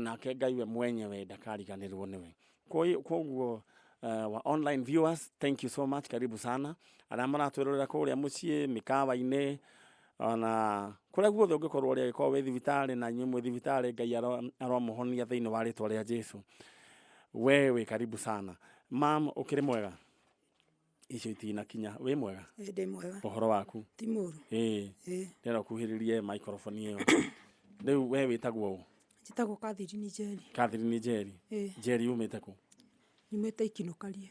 Nake Ngai we mwenyewe ndakariganĩrwo nĩwe. Koguo wa online viewers, thank you so much, karibu sana. Arĩa maratwĩrorera kũrĩa mũciĩ, mĩkawa-inĩ, ona kũrĩa guothe ũngĩkorwo ũrĩ, angĩkorwo wĩ thibitarĩ na inyuĩ mwĩ thibitarĩ, Ngai aromũhonia thĩinĩ wa rĩtwa rĩa Jesu. We wĩ karibu sana. Mam, ũkĩrĩ mwega? Icio itinakinya. Wĩ mwega? Ĩ, ndĩ mwega. Ũhoro waku? Ti mũru. Ĩĩ. Ĩ. Ndĩrenda ũkuhĩrĩrie microphone ĩyo. Rĩu we wĩtagwo ũ? Njĩtagwo Catherine Njeri. Catherine Njeri. Ĩ. Njeri umĩte kũ? Nyumĩte Ikinũkaria.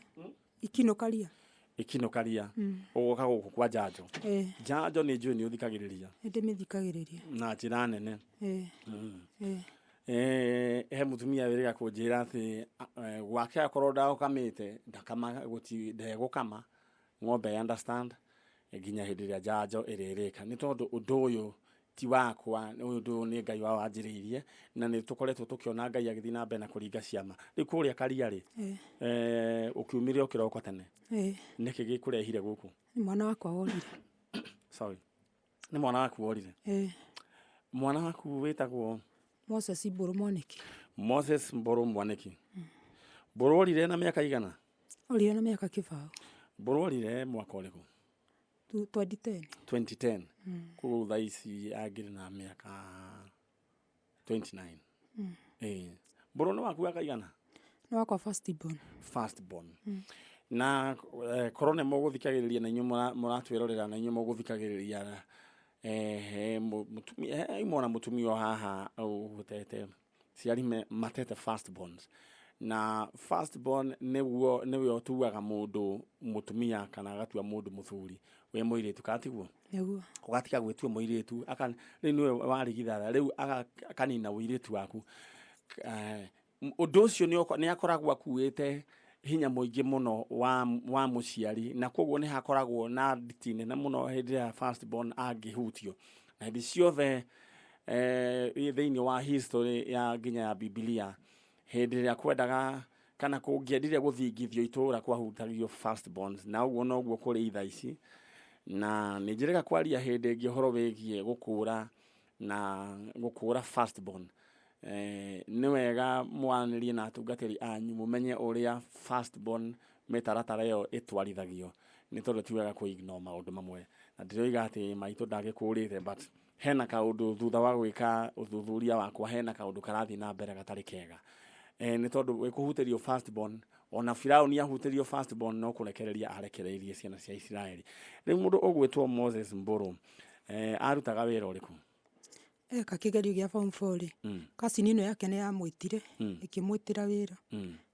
Ikinũkaria. Ikinũkaria. Ũgoka gũkũ kwa Njanjo. Ĩ. Njanjo nĩ njũĩ nĩ ũthikagĩrĩria. Nĩ ndĩmĩthikagĩrĩria. Na njĩra nene. Ĩ. Ĩ. He mũtumia wĩrĩga kũnjĩra atĩ gwake akorwo ndagũkamĩte ndakama gũti ndegũkama ng'ombe, understand, nginya hĩndĩ ĩrĩa njanjo ĩrĩrĩka, nĩ tondũ ũndũ ũyũ ti wakwa, ũndũ ũyũ nĩ Ngai wa wanjĩrĩirie, na nĩ tũkoretwo tũkĩona Ngai agĩthiĩ na mbere na kũringa ciama. Rĩu kũrĩa Karia rĩ, ũkiumire o kĩroko tene, nĩkĩ gĩkũrehire gũkũ? Nĩ mwana wakwa worire. Sorry, nĩ mwana waku worire? Mwana waku wĩtagwo? Moses Mbũrũ Mwanĩki. Moses Mbũrũ Mwanĩki. Mbũrũ orire na mĩaka igana? Orire na mĩaka 20. Mbũrũ orire mwaka ũrĩkũ? 2010. 2010. Koguo thaa ici angĩrĩ na mĩaka 29. Ĩĩ. Mbũrũ nĩ waku wa kaigana? Nĩ wakwa first born. First born. Na korwo nĩ mũgũthikagĩrĩria na inyuĩ mũratwĩrorera na inyuĩ mũgũthikagĩrĩria, mũtumia imwe na mũtumia o haha ũgũtete ciari matete first borns, na first born nĩguo nĩwe ũtuaga mũndũ mũtumia kana agatua mũndũ mũthuri wĩ mũirĩtu, kana tiguo? Nĩguo. Ũgatiga gwĩtua mũirĩtu, rĩu nĩwe warigithatha, rĩu akanina ũirĩtu waku. Ũndũ ũcio nĩ akoragwo akuĩte hinya mũingĩ mũno wa mũciari, na koguo nĩ hakoragwo na nditi nene mũno hĩndĩ ĩrĩa first born angĩhutio. Na hĩndĩ ciothe thĩinĩ wa history ya nginya ya Bibilia, hĩndĩ ĩrĩa kwendaga kana kũngĩendire gũthingithio itũra, kwahutagio first borns, na ũguo noguo kũrĩ thaa ici. Na nĩ njĩrĩga kwaria hĩndĩ ĩngĩ ũhoro wĩgiĩ gũkũra na gũkũra first born. Nĩ wega mwaranĩrie na atungatĩri anyu, mũmenye ũrĩa first born mĩtaratara ĩyo ĩtwarithagio, nĩ tondũ ti wega kũ ignore maũndũ mamwe. Na ndĩroiga atĩ maitũ ndagĩkũrĩte, but hena kaũndũ thutha wa gwĩka ũthuthuria wakwa, hena kaũndũ karathiĩ na mbere gatarĩ kega, nĩ tondũ wĩkũhutĩrio first born. Ona Firaũni ahutĩrio first born, no kũrekereria arekereirie ciana cia Isiraeli. Rĩu mũndũ ũgwĩtwo Moses Mbũrũ arutaga wĩra ũrĩkũ? Eka kĩgerio gĩa form 4 rĩ, cousin ĩno yake nĩ yamwĩtire, ĩkĩmwĩtĩra wĩra.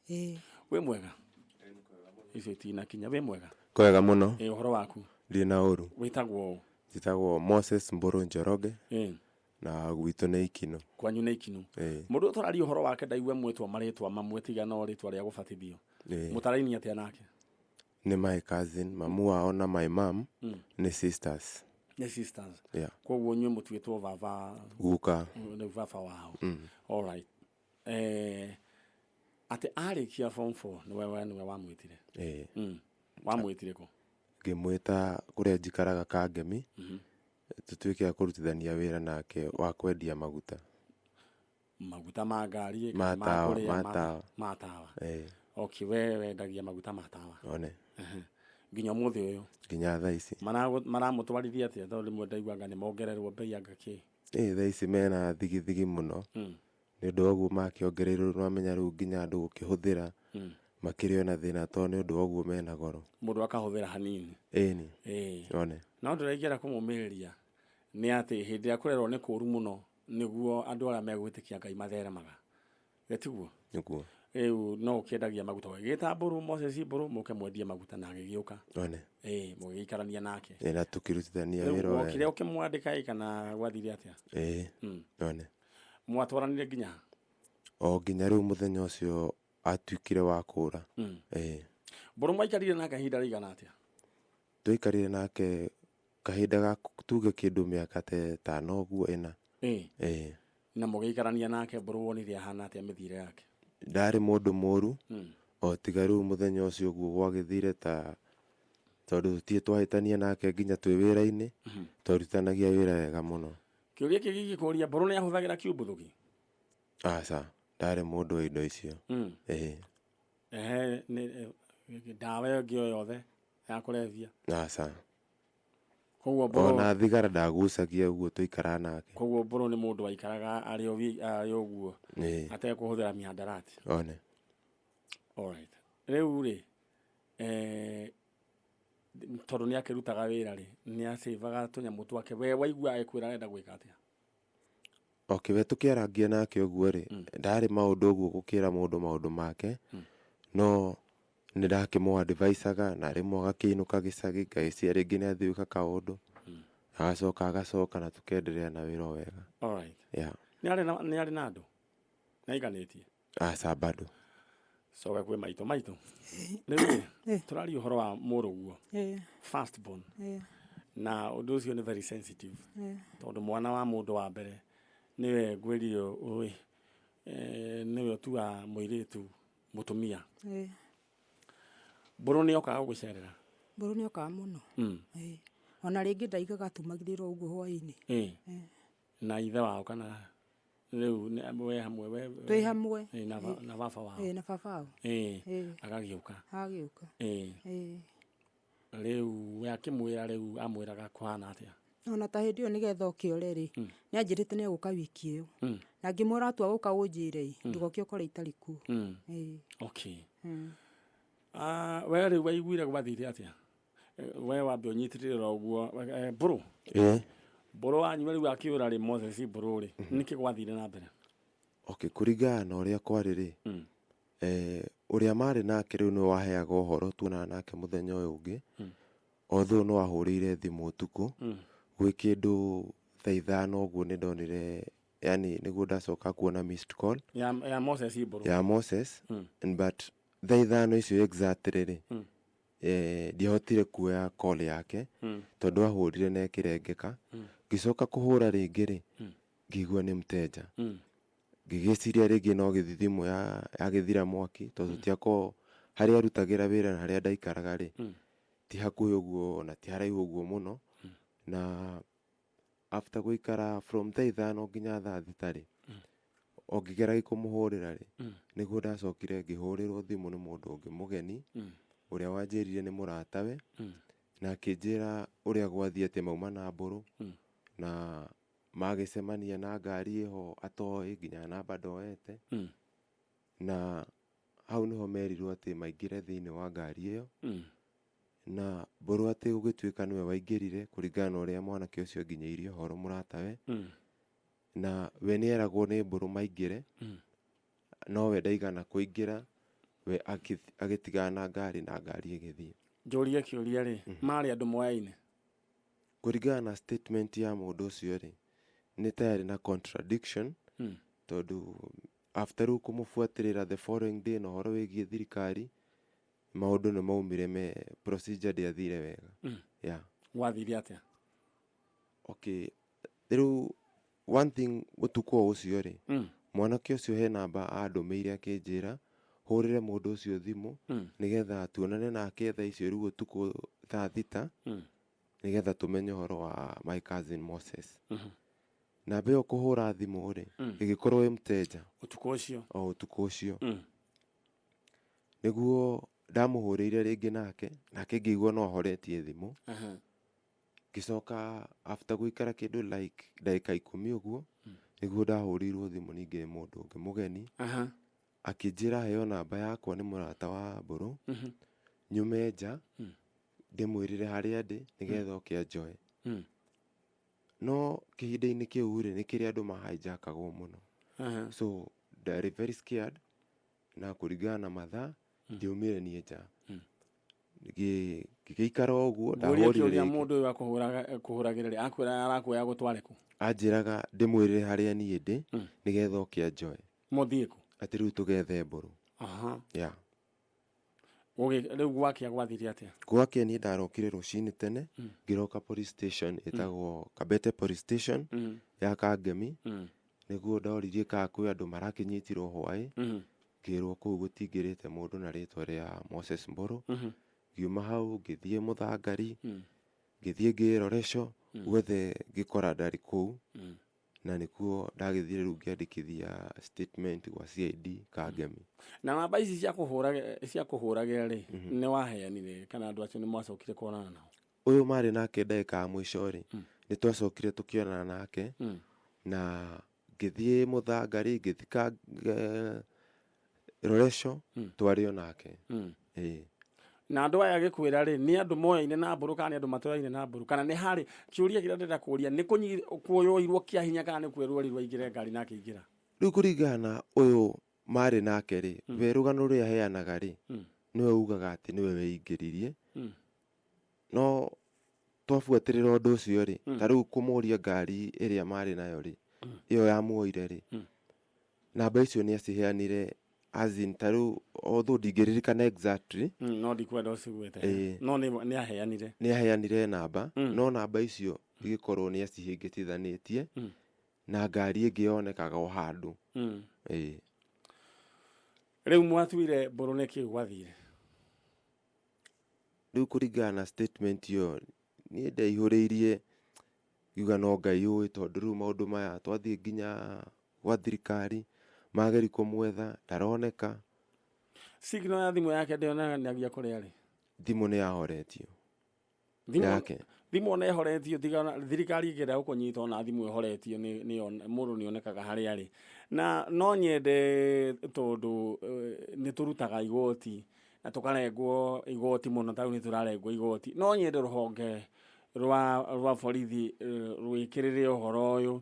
Ĩĩ. Wĩ mwega? Icio itinakinya. Wĩ mwega? Kwega mũno. Ĩ, ũhoro waku? Ndirĩ na ũru. Wĩtagwo ũ? Njĩtagwo Moses Mbũrũ Njoroge. Na gwitũ nĩ Ikinu. Kwanyu nĩ Ikinu. Ĩĩ. Mũndũ ũyũ tũraria ũhoro wake ndaigue mwĩtwo marĩtwa mamwe tiga no rĩtwa rĩa gũbatithio. Mũtaraini atĩa nake? Nĩ my cousin, mamu wao na my mom nĩ sisters. Nĩ sisters. Yeah. Koguo inyuĩ mũtuĩtwo baba? Guka. Nĩ baba wao. All right. Atĩ arĩkia form 4 nĩwe wamwĩtire? Ĩĩ. Wamwĩtire kũ? Ngĩmwĩta kũrĩa njikaraga Kangemi, tũtuĩke a kũrutithania wĩra nake wa kwendia maguta. Maguta ma ngari? Ma kana ma tawa, kũrĩa, ma tawa. Ma tawa. Ĩĩ. Okay, we wendagia maguta ma tawa? One. Nginya ũmũthĩ ũyũ? Nginya thaa ici. Maramũtwarithia atĩa? Tondũ rĩmwe ndaiguaga nĩ mongererwo mbei anga kĩ? Ĩĩ, thaa ici mena thigithigi mũno. Nĩ ũndũ wa ũguo makĩongereirwo, nĩwamenya rĩu nginya andũ gũkĩhũthĩra makĩrĩ ona thĩna, tondũ nĩ ũndũ wa ũguo mena goro. Mũndũ akahũthĩra hanini. Ĩni. Ĩĩ. One. No ndĩraingĩra kũmũmĩrĩria nĩ atĩ hĩndĩ ĩrĩa kũrerwo nĩ kũru mũno, nĩguo andũ arĩa megwĩtĩkia Ngai matheremaga. Tiguo? Nĩguo. Rĩu no ũkĩendagia maguta, ũgĩgĩta Mbũrũ, Moses Mbũrũ, mũke mwendie maguta, na agĩgĩũka. One. Ĩĩ, mũgĩgĩikarania nake. Ĩĩ, na tũkĩrutithania Rĩu wĩra wokire wega. ũkĩmwandĩka ĩ kana gwathire atĩa? Ĩĩ. One. Mwatwaranire nginya ha? O nginya rĩu mũthenya ũcio atuĩkire wa kũra. Ĩĩ. Mbũrũ mwaikarire nake ihinda rĩigana atĩa? Twaikarire nake kahinda ga tuge kĩndũ mĩaka ta 5 ũguo, 4. Ĩĩ. Na mũgĩikarania nake, Mbũrũ wonire ahana atĩa, mĩthiĩre yake? Ndarĩ mũndũ mũru, o tiga rĩu mũthenya ũcio ũguo gwagĩthire, ta tondũ tũtirĩ twahĩtania nake nginya twĩ wĩra-inĩ, twarutithanagia wĩra wega mũno. Kĩũria kĩngĩ ingĩkũria, Mbũrũ nĩ ahũthagĩra kiumbuthũki? Aca. Ndarĩ mũndũ wa indo icio. Ĩĩ. Ehe, ndawa ĩyo ĩngĩ o yothe ya kũrebia? Aca. Koguo Mbũrũ, Ona thigara ndagucagia ũguo tũikaraga nake. Koguo Mbũrũ nĩ mũndũ waikaraga arĩ arĩ ũguo atekũhũthĩra mihadarati? One. Alright. Rĩu rĩ, tondũ nĩ akĩrutaga wĩra rĩ, nĩ acĩvaga tũnyamũ twake, we waigua agĩkwĩra arenda gwĩka atĩa? Okay, we tũkĩarangia nake ũguo rĩ, ndarĩ maũndũ ũguo gũkĩra mũndũ maũndũ make, no nĩ ndakĩmũ advisaga na rĩmwe agakĩinũka gĩcagi, ngagĩcia rĩngĩ nĩ athiĩ gwĩka kaũndũ, agacoka agacoka na tũkenderea na wĩra o wega. Alright. Yeah. Nĩ arĩ na andũ? Nĩ aiganĩtie? Aca, bado. Coka kwĩ maitũ. Maitũ, rĩu rĩ, tũraria ũhoro wa mũrũguo, first born, na ũndũ ũcio nĩ very sensitive, tondũ mwana wa mũndũ wa mbere nĩwe ngwĩrio ũĩ, nĩwe ũtuaga mũirĩtu mũtumia. Mbũrũ nĩ okaga gũgũcerera? Mbũrũ nĩ okaga mũno. Ona rĩngĩ ndaigaga, tumagĩrĩra ũguo hwaĩ-inĩ. Na ithe wao kana rĩu we hamwe we Twĩ hamwe. Na baba wao? Na baba wao. Agagĩũka? Agagĩũka. Rĩu we akĩmwĩra, rĩu amwĩraga kũhana atĩa? Ona ta hĩndĩ ĩyo nĩgetha ũkĩore rĩ, nĩ anjĩrĩte nĩ egũka wiki ĩyo, na ngĩmwĩra atua gũka ũnjĩre ĩ, ndũgoke ũkore itarĩ kuo. Okay. Ah, we rĩu waiguire gwathire atĩa? We wambe ũnyitĩrĩre o ũguo, Mbũrũ. Ĩĩ. Mbũrũ wanyu rĩu akĩũra rĩ, Moses Mbũrũ rĩ, nĩkĩ gwathire na mbere? Okay, kũringana na ũrĩa kwarĩ rĩ, ũrĩa marĩ nake rĩu nĩwe waheaga ũhoro tuonana nake mũthenya ũyũ ũngĩ, although no ahũrĩire thimũ ũtukũ gwĩ kĩndũ thaa 5 ũguo, nĩ ndonire, yani nĩguo ndacoka kuona missed call ya Moses Mbũrũ. Ya Moses. But thaa 5 icio exactly rĩ, ndiahotire kuoya call yake, tondũ ahũrire na ĩkĩrengeka. Ngĩcoka kũhũra rĩngĩ rĩ, ngĩigua nĩ mteja. Ngĩgĩciria rĩngĩ no gĩthiĩ thimũ yagĩthira mwaki, tondũ tiakorwo harĩa arutagĩra wĩra na harĩa ndaikaraga rĩ, ti hakuhĩ ũguo na ti haraihu ũguo mũno. Na after gũikara from thaa 5 nginya thaa 6 rĩ, o ngĩgeragia kũmũhũrĩra rĩ, nĩguo ndacokire ngĩhũrĩrwo thimũ nĩ mũndũ ũngĩ mũgeni, ũrĩa wanjĩrire nĩ mũratawe, na akĩnjĩra ũrĩa gwathiĩ, atĩ mauma na Mbũrũ na magĩcemania na ngari ĩho atoĩ, nginya namba ndoete, na hau nĩho merirwo atĩ maingĩre thĩinĩ wa ngari ĩyo, na Mbũrũ atĩ gũgĩtuĩka nĩwe waingĩrire, kũringana na ũrĩa mwanake ũcio anginyĩirie ũhoro, mũratawe, na we nĩeragwo nĩ Mbũrũ maingĩre, no we ndaigana kũingĩra, we agĩtigana na ngari na ngari ĩgĩthiĩ. Njũrie kĩũria rĩ, marĩ andũ moyaine? Kũringana na statement ya mũndũ ũcio rĩ, nĩ ta yarĩ na contradiction, tondũ after rĩu kũmũbuatĩrĩra the following day na ũhoro wĩgiĩ thirikari, maũndũ nĩ maumire me procedure ndĩathire wega. Yeah. Gwathire atĩa? Okay, rĩu one thing, ũtukũ o ũcio rĩ, mwanake ũcio he namba andũmĩire akĩnjĩra hũrĩre mũndũ ũcio thimũ, nĩgetha tuonane nake thaa icio rĩu ũtukũ thaa 6, nĩgetha tũmenye ũhoro wa my cousin Moses. Namba ĩyo kũhũra thimũ rĩ, ĩgĩkorwo ĩ mteja. Ũtukũ ũcio? O ũtukũ ũcio. Nĩguo ndamũhũrĩire rĩngĩ nake ngĩigua no ahoretie thimũ. Ngĩcoka after gũikara kĩndũ like ndagĩka 10 ũguo, nĩguo ndahũrĩirwo thimũ ningĩ nĩ mũndũ ũngĩ mũgeni, akĩnjĩra heo namba yakwa nĩ mũrata wa Mbũrũ, nyume nja ndĩmwĩrĩre harĩa ndĩ nĩgetha oke anjoe. No kĩhinda-inĩ kĩu rĩ, nĩ kĩrĩa andũ mahijackagwo mũno, so ndarĩ very scared, na kũringana na mathaa ndiaumire niĩ nja. Ngĩgĩikara o ũguo. Ngũrie Ndahũrire kĩũria. Rĩngĩ. Mũndũ ũyũ akũhũragĩra rĩ, akwĩra arakuoya gũtware kũ? Anjĩraga ndĩmwĩrĩre harĩa niĩ ndĩ, nĩgetha oke anjoe. Mũthiĩ kũ? Atĩ rĩu tũgethe Mbũrũ. Yeah. Rĩu gwakĩa gwathire atĩa? Gwakĩa niĩ ndarokire rũcinĩ tene, ngĩroka police station ĩtagwo Kabete Police Station ya Kangemi, nĩguo ndoririe kana kwĩ andũ marakĩnyitirwo hwaĩ. Ngĩrwo kũu gũtingĩrĩte mũndũ na rĩtwa rĩa Moses Mbũrũ. Ngiuma hau ngĩthiĩ Mũthangari, ngĩthiĩ ngĩroreco guothe, ngĩkora ndarĩ kũu. Na nĩkuo ndagĩthire rĩu ngĩandĩkithia statement gwa CID Kangemi. Na namba ici cia kũhũragĩra rĩ, nĩ waheanire kana andũ acio nĩ mwacokire kuonana nao? Ũyũ marĩ nake ndagĩka ya mũico rĩ, nĩ twacokire tũkĩonana nake, na ngĩthiĩ Mũthanga rĩ, ngĩthika Loresho, twarĩ o nake. Ĩĩ. Na andũ aya gĩkwĩra rĩ, nĩ andũ moyaine na Mbũrũ kana nĩ andũ matoyaine na Mbũrũ? Kana nĩ harĩ kĩũria kĩrĩa ndĩrenda kũũria, nĩ kuoyoirwo kĩa hinya kana nĩ kwĩrwo erirwo aingĩre ngari na akĩingĩra? Rĩu kũringana na ũyũ marĩ nake rĩ, we rũgano rũrĩa aheanaga rĩ, nĩwe ugaga atĩ nĩwe weingĩririe. No twabuatĩrĩra ũndũ ũcio rĩ, ta rĩu kũmũria ngari ĩrĩa marĩ nayo rĩ, ĩyo yamuoire rĩ, namba icio nĩ aciheanire, as in ta rĩu although ndingĩririkana exactly. No ndikwenda ũcigwete. No nĩ aheanire. Nĩ aheanire namba, no namba icio igĩkorwo nĩ acihĩngĩtithanĩtie na ngari ĩngĩ yonekaga o handũ. Ĩĩ. Rĩu mwatuire Mbũrũ nĩkĩ gwathire? Rĩu kũringana na statement ĩyo, niĩ ndeihũrĩirie ngiuga no Ngai ũĩ, tondũ rĩu maũndũ maya twathiĩ nginya gwa thirikari mageri kũmwetha ndaroneka. Signal ya thimũ yake ndĩonanagia kũrĩa arĩ? Thimũ nĩ yahoretio. Yake. Thimũ ona ĩhoretio, tiga thirikari ĩngĩenda gũkũnyita ona thimũ ĩhoretio nĩ mũndũ nĩ onekaga harĩa arĩ. Na no nyende tondũ nĩ tũrutaga igoti na tũkarengwo igoti mũno, ta rĩu nĩ tũrarengwo igoti. No nyende rũhonge rwa borithi rwĩkĩrĩre ũhoro ũyũ.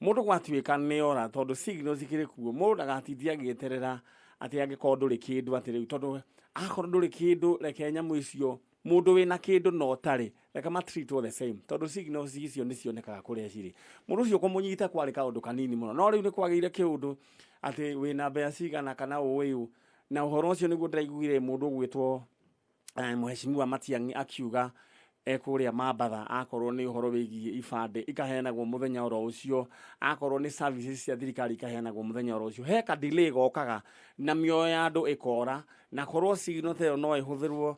Mũndũ gwatuĩka nĩ ora, tondũ signal cikĩrĩ kuo, mũndũ ndagatindie agĩeterera atĩ angĩkorwo ndũrĩ kĩndũ atĩ rĩu, tondũ akorwo ndũrĩ kĩndũ, reke nyamũ icio, mũndũ wĩna kĩndũ na ũtarĩ, reke ma treat all the same, tondũ signals icio nĩ cionekaga kũrĩa cirĩ. Mũndũ ũcio kũmũnyita kwarĩ kaũndũ kanini mũno, no rĩu nĩ kwagĩire kĩũndũ atĩ wĩna mbeca cigana kana ũĩ ũ, na ũhoro ũcio nĩguo ndĩraiguire mũndũ ũgwĩtwo Mheshimiwa Matiang'i akiuga ekũrĩa Mambatha, akorwo nĩ ũhoro wĩgiĩ ibandĩ ikaheanagwo mũthenya oro ũcio, akorwo nĩ services cia thirikari ikaheanagwo mũthenya oro ũcio. He ka delay gokaga na mĩoyo ya andũ ĩkora, na korwo signal ta ĩyo no ĩhũthĩrwo,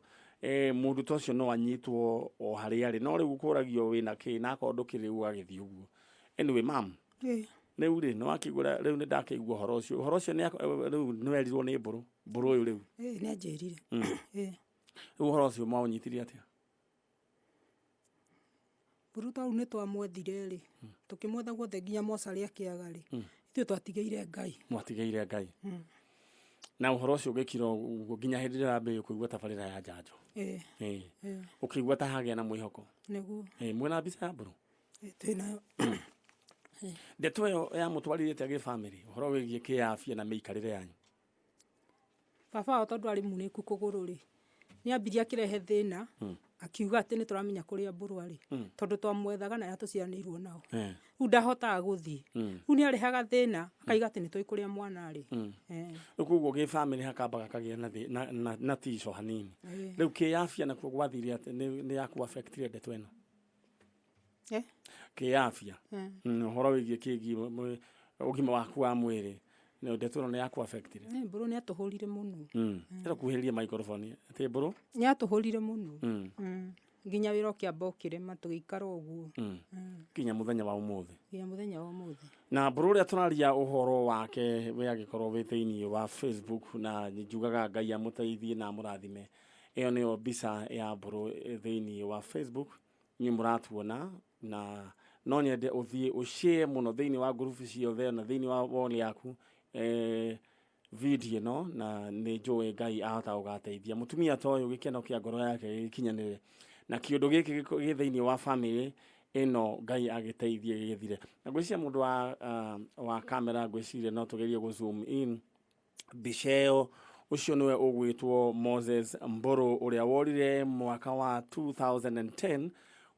mũndũ ta ũcio no anyitwo o harĩa arĩ. No rĩu ũkũragio wĩna kĩ, na akorwo ndũkĩrĩ ũgagĩthiĩ ũguo. Anyway, ma'am, rĩu rĩ, nĩ wakĩigua, rĩu nĩ ndakĩigua ũhoro ũcio. Ũhoro ũcio rĩu nĩ werirwo nĩ Mbũrũ, Mbũrũ ũyũ rĩu. Ĩĩ, nĩ anjĩrire. Ĩĩ. Rĩu ũhoro ũcio mwaũnyitirie atĩa? Mbũrũ ta rĩu nĩ twamwethire rĩ, tũkĩmwetha guothe nginya mocarĩ akĩaga rĩ, ithuĩ twatigĩire Ngai. Mwatigĩire Ngai. Na ũhoro ũcio ũgĩkira ũguo nginya hĩndĩ ĩrĩa wambĩrĩirie kũigua tabarĩra ya njanjo. Ĩĩ. Ĩĩ. Ũkĩigua ta hagĩa na mwĩhoko. Nĩguo. Ĩĩ, mwĩna mbica ya Mbũrũ? Ĩĩ, twĩnayo. Ndeto ĩyo yamũtwarire atĩa gĩbamĩrĩ, ũhoro wĩgiĩ kĩafya na mĩikarĩre yanyu? Baba wao tondũ arĩ munĩku kũgũrũ rĩ, nĩ ambirie akĩrehe thĩna, akiuga atĩ nĩ tũramenya kũrĩa Mbũrũ arĩ, tondũ twamwethaga na arĩa tũciaranĩirwo nao. Rĩu ndahotaga gũthiĩ. Rĩu nĩ arehaga thĩna, akaiga atĩ nĩ tũĩ kũrĩa mwana arĩ. Rĩu koguo gĩbamĩrĩ hakambaga kagĩa na tico hanini. Rĩu kĩafya nakuo gwathire atĩ nĩ yaku affectire ndeto ĩno? Kĩafya. Ũhoro wĩgiĩ kĩgiĩ ũgima waku wa mwĩrĩ, ndeto ĩno nĩ yaku affectire? Nĩ Mbũrũ nĩ atũhũrire mũno. Ĩro kuhĩrĩria microphone atĩ Mbũrũ? Nĩ atũhũrire mũno. Nginya wĩra ũkĩamba ũkĩrema tũgĩikara ũguo. Nginya mũthenya wa ũmũthĩ. Nginya mũthenya wa ũmũthĩ. Na Mbũrũ ũrĩa tũraria ũhoro wake we agĩkorwo wĩ thĩinĩ wa Facebook, na njugaga Ngai amũteithie na amũrathime. Ĩyo nĩyo mbica ya Mbũrũ thĩinĩ wa Facebook, inyuĩ mũratuona, na no nyende ũthiĩ ũshare mũno thĩinĩ wa group ciothe na thĩinĩ wa wall yaku, video ĩno, na nĩ njũĩ Ngai ahota gũgateithia mũtumia ta ũyũ gĩkeno kĩa ngoro yake gĩkinyanĩre, na kĩũndũ gĩkĩ gĩ thĩinĩ wa family ĩno Ngai agĩteithie gĩgĩthire. Na ngwĩciria mũndũ wa kamera, ngwĩciria no tũgerie gũ zoom in mbica ĩyo. Ũcio nĩwe ũgwĩtwo Moses Mbũrũ, ũrĩa worire mwaka wa 2010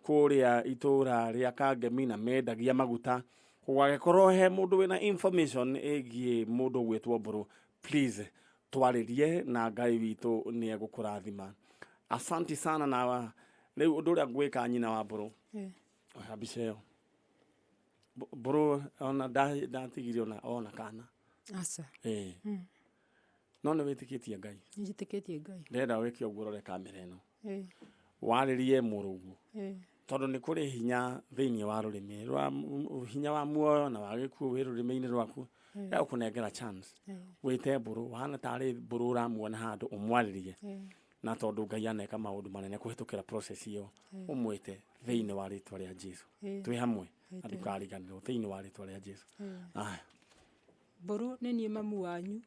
kũrĩa itũra rĩa Kangemi na mendagia maguta. Gũgagĩkorwo he mũndũ wĩna information ĩgiĩ mũndũ ũgwĩtwo Mbũrũ, please twarĩrie na Ngai witũ nĩ egũkũrathima. Asanti sana. Na rĩu ũndũ ũrĩa ngwĩka, nyina wa Mbũrũ, oya mbica ĩyo. Mbũrũ ona ndatigire ona kana. Aca. Ĩĩ. No nĩ wĩtĩkĩtie Ngai? Nĩ njĩtĩkĩtie Ngai. Ndĩrenda wĩke ũguo, ũrore kamera ĩno. Warĩrie mũrũguo. Tondũ nĩ kũrĩ hinya thĩinĩ wa rũrĩmĩ rwa hinya wa muoyo na wa gĩkuũ wĩ rũrĩmĩ-inĩ rwaku. Gũkũnengera chance wĩte Mbũrũ, wahana tarĩ Mbũrũ ũramuona handũ ũmwarĩrie, na tondũ Ngai aneka maũndũ manene kũhĩtũkĩra process ĩyo, ũmwĩte thĩinĩ wa rĩtwa rĩa Jesu. Twĩ hamwe na ndũkariganĩrwo thĩinĩ wa rĩtwa rĩa Jesu. Aya. Mbũrũ, nĩ niĩ mamu wanyu.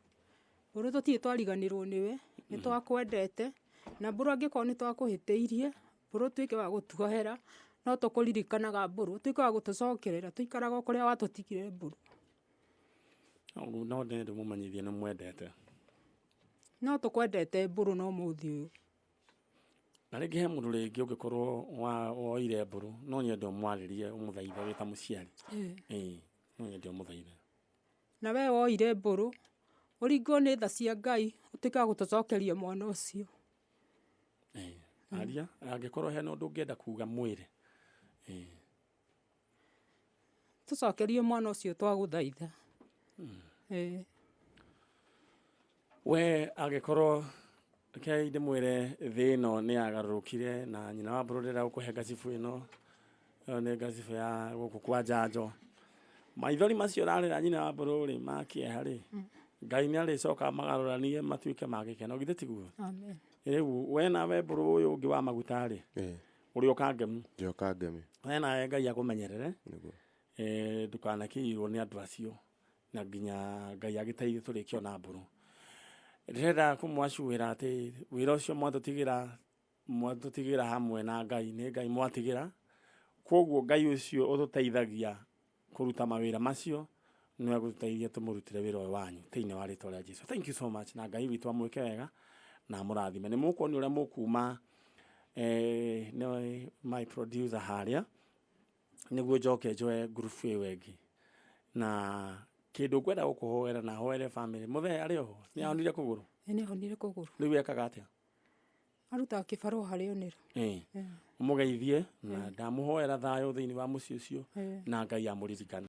Mbũrũ, tũtirĩ twariganĩrwo nĩwe, nĩ twakwendete. Na Mbũrũ, angĩkorwo nĩ twakũhĩtĩirie, Mbũrũ, tuĩke wa gũtuohera, no tũkũririkanaga. Mbũrũ, tuĩke wa gũtũcokerera, tũikaraga o kũrĩa watũtigire, Mbũrũ. No ndĩrenda mũmenyithie nĩ mwendete. No tũkwendete, Mbũrũ, no mũthĩ ũyũ. Na rĩngĩ he mũndũ rĩngĩ ũngĩkorwo woire Mbũrũ, no nyende ũmwarĩrie, ũmũthaithe wĩ ta mũciari. Ĩĩ, no nyende ũmũthaithe. Na we woire Mbũrũ, ũringwo nĩ tha cia Ngai, ũtuĩke wa gũtũcokeria mwana ũcio. Ĩĩ, aria, angĩkorwo hena ũndũ ũngĩenda kuga, mwĩre. Ĩĩ. Tũcokerie mwana ũcio, twagũthaitha. Ĩĩ. We angĩkorwo, rekei ndĩmwĩre, thĩ ĩno nĩ yagarũrũkire na nyina wa Mbũrũ ndĩrenda gũkũhe ngacibu ĩno. Ĩyo nĩ ngacibu ya gũkũ kwa njanjo. Maithori macio ũrarĩra, nyina wa Mbũrũ rĩ, ma kĩeha rĩ, Ngai nĩ arĩcoka magarũranie matuĩke ma gĩkeno, githĩ tiguo? Amen. Rĩu we nawe Mbũrũ ũyũ ũngĩ wa maguta rĩ, ũrĩ ũkangemu. Njoka ngemi. We nawe Ngai akũmenyerere. Nĩguo. Ndũkanakĩirwo nĩ andũ acio, na nginya Ngai agĩteithie tũrĩkie ona Mbũrũ. Ndĩrenda kũmwacuĩra atĩ wĩra ũcio mwatũtigĩra hamwe na Ngai, nĩ Ngai mwatigĩra. Koguo Ngai ũcio ũtũteithagia kũruta mawĩra macio nĩwe agũtũteithia tũmũrutĩre wĩra ũyũ wanyu thĩinĩ wa rĩtwa rĩa Jesu. Thank you so much, na Ngai witũ amwĩke wega na amũrathime. Nĩ mũkuonio ũrĩa mũkuma nĩ my producer harĩa, nĩguo njoke njoe ngurubu ĩyo ĩngĩ na kĩndũ ngwenda gũkũhoera na hoere family. Mũthee arĩ oho? Nĩ ahonire kũgũrũ? Ĩ, nĩ ahonire kũgũrũ. Rĩu ekaga atĩa? Arutaga kĩbarũa harĩa onĩra. Ũmũgeithie na ndamũhoera thayũ thĩinĩ wa mũciĩ ũcio na Ngai amũririkane.